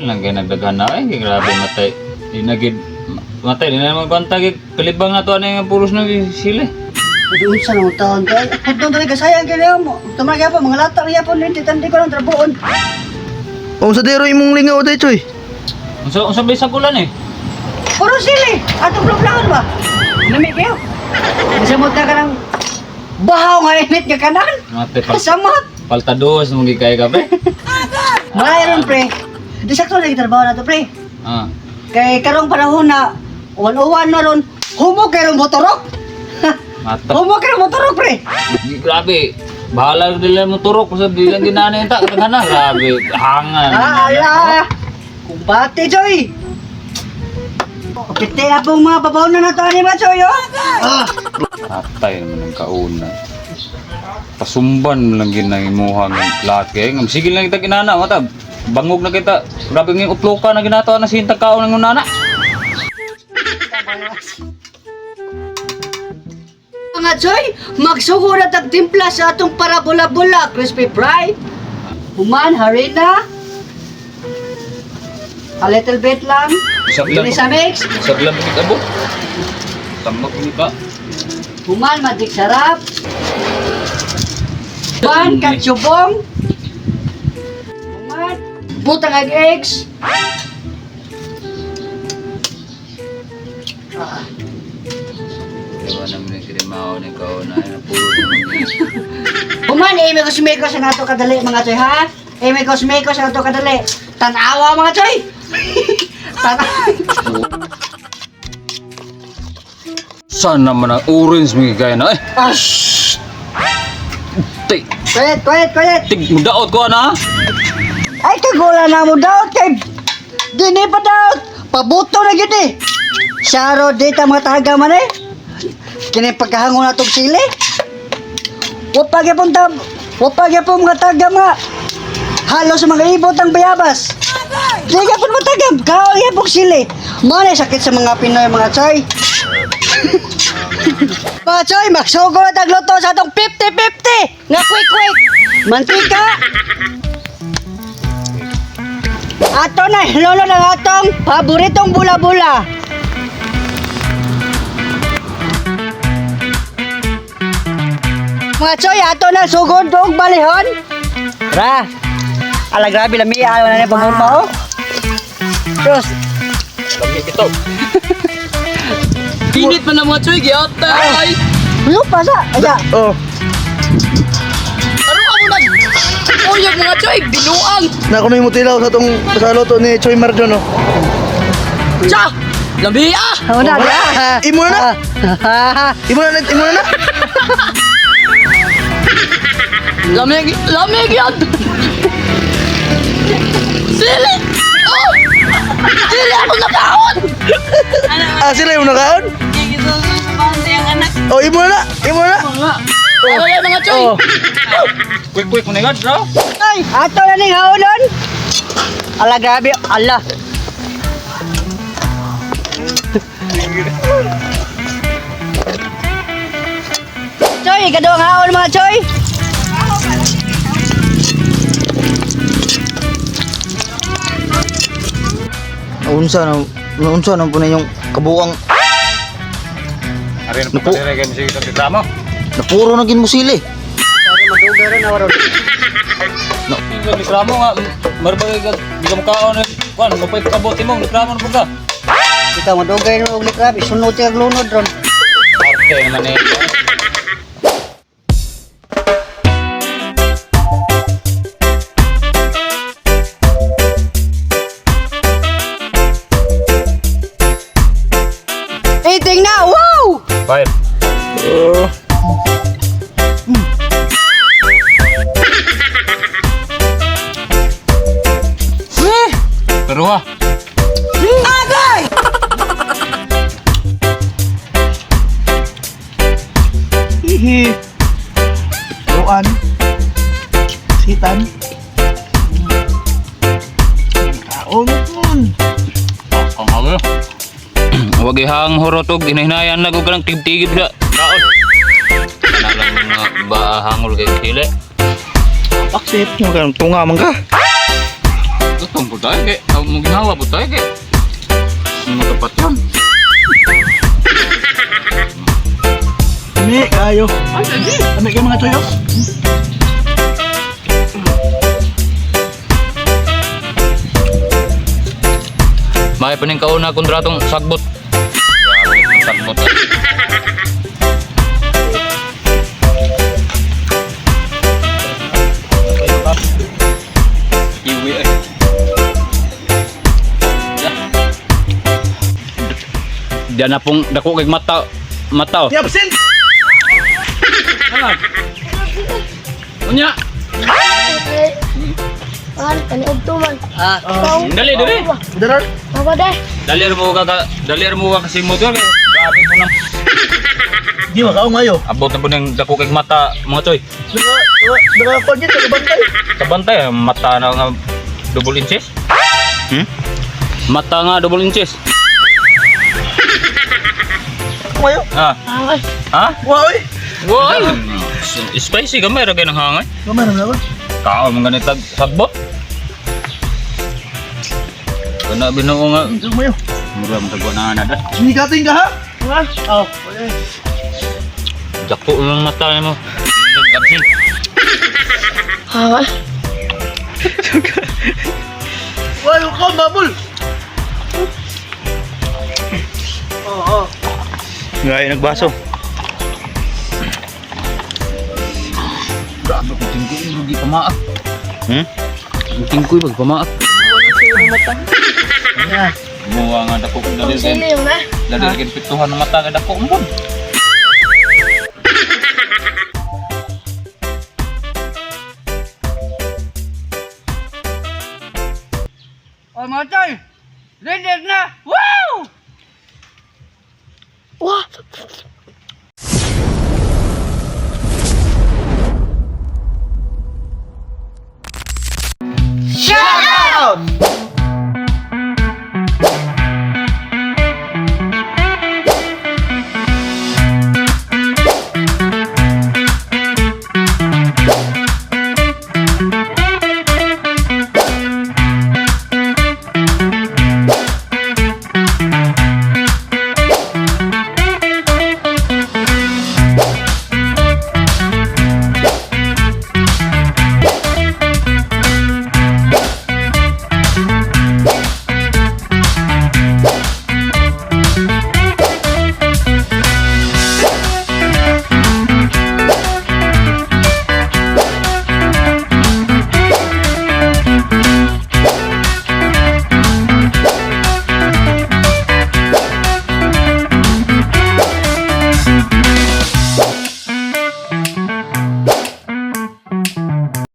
Lang kay nagdaghan na ay grabe matay. Di na gid matay di na magkwanta gid kalibang na to ani nga puros na sili. Pwede unsa na taon kay. Pudong dali kasayang kay mo. Tumay gyapon mga lata gyapon din tandi ko lang trabuon. Unsa dero imong lingaw day, Choy? Unsa unsa ba sa kulan eh? Puro sili. Atong pluglaon ba? Lami kayo. Samot na ka ng bahaw nga init nga kanan. Matay pal Samot. paltados mo gid kay ka pre. Mayroon pre. Di sakto na trabaho na to pre. Ah. Kay karong panahon na uwan-uwan na ron, humog kay ron motorok. Mata. Humog kay ron motorok pre. Grabe. Bahala nila mo turok sa di lang ginana ta kadaghan na grabe hangan. Ah, ala. Kumbate, Joy. Piti na pong mga babaw na nato ani ba, Joy, oh? Ah, Patay naman ang kauna. Pasumban mo lang gid nang imuha ng laki. Ngam sige lang kita ginana mata. Bangog na kita. Grabe ng uploka na ginato na sinta kaon ng unana. Mga Joy, magsugo na tag timpla sa atong parabola-bola, crispy fry. Human, harina. A little bit lang. Isang lang. Dili sa mix. Sa lang kita abo. Tambak ni ka. Human, magic sarap. Human, katsubong. Human, butang ag eggs. Ah. Diba naman yung kirimaw ni kauna na puro naman ni. Human, imigos-migos ang ato kadali mga choy, ha? Imigos-migos ang ato kadali. Tanawa mga choy! Tanawa. Saan naman ang orange mga kaya na eh. Ash! Tay, Quiet, quiet, quiet! tig mudaot ko ana. Ay, kagula na mo daot kay... Dini pa daot! Pabuto na yun eh! Saro, di ta mga taga man eh! Kini pagkahangon na tong sili. Wapa gyapon ta... Wapa gyapon mga taga mga... Halos mga ibot ang bayabas. Di gyapon mo tagam, kaon gyapon sili. Mao na sakit sa mga Pinoy mga choy. Mga choy, magsugo na tagluto sa atong 50-50 nga quick quick. Mantika. Ato na, lolo ng atong paboritong bula-bula. Mga choy, ato na sugod og balihon. Ra. Ala grabe lami ayaw na ni pagmurma oh. Diyos. Lami kito. Init man ang mga choy, giatay! Lupa sa. Aya. oh. Ano ka mo nag... Uyag mga choy, binuang! Na kuno yung tilaw sa tong sa loto ni Choy Marjon, oh. Tsa! Lambi ah! Ano na, ah. Imo na na. Imo na, imo na na. Lamig, lamig yan! Sili! Oh! Sili ako nakaon! Ah, sila yung nakaon? Oh, imo na na. Imo na na. Ano yan mga choy? Oh. Quick quick mo ni bro. Ay, ato na ning haolon. Ala grabe, ala. Choy, ikaduhang haol mga choy. Unsa na unsa na po na yung kabuang Ari na Naku. po dire kay sige sa reklamo. napuro na gin mo sili. Madugay ron na ron. Sige reklamo nga marbagay ka di ka makaon eh. Kuan mapay kabote mo reklamo na po ka. Ikaw madugay ron og grabe, sunod siya lunod ron. Arte naman eh. Eating na, wow! Fire. Oh. Pero ha. Agay! Hihi. Luan. Sitan. Kaon pun. Ang ako. Wag ihang horotog hinahinayan na ko kanang tigtigib sa kaon. Kana lang mga bahangol kay sili. Bakit? Yung kanang tunga man ka. Gusto Lipong po tayo kay. Ang mo ginawa po tayo kay. Mga tapat yan. Ami kayo. Ami kayo mga choy. Oh. May paning kauna kontratong sagbot. Grabe, ang sagbot. Kiwi ay. Diyan na pong dako kay mata mata. Ni absent. Unya. An, kani og tuman. Ah, Dali dali. Dara. Ako de. Dali ra mo ka dali ra mo ka kasi motor. Grabe po nang Di makaon ngayo. abot na po ng dako kay mata mga choy. Dara dara ko dito bantay. Sa bantay, mata na nga double inches. Hmm? Mata nga double inches. Ngayo. Ah. Ay, Ha? Wa oy. Wow. Spicy gamay ra kay nang hangay. Gamay ra ba? Kaon man ganit sagbot. Kana binuo nga. Mayo. Mura man tagwa na na. Sinikating ka ha? Ha? Oh. Dako lang mata mo. Gabsin. Ha? Why you come babul? Oo. Oh, Ngay nagbaso. Grabe ko tingkoy rugi pamaak. Hmm? Tingkoy pag pamaak. Yeah. Muwa nga dako kong dali Sili yun na. Dali kay pituhan ng mata kay dako umpon. O mga tol, ready na! Wow! Wah! Shout out!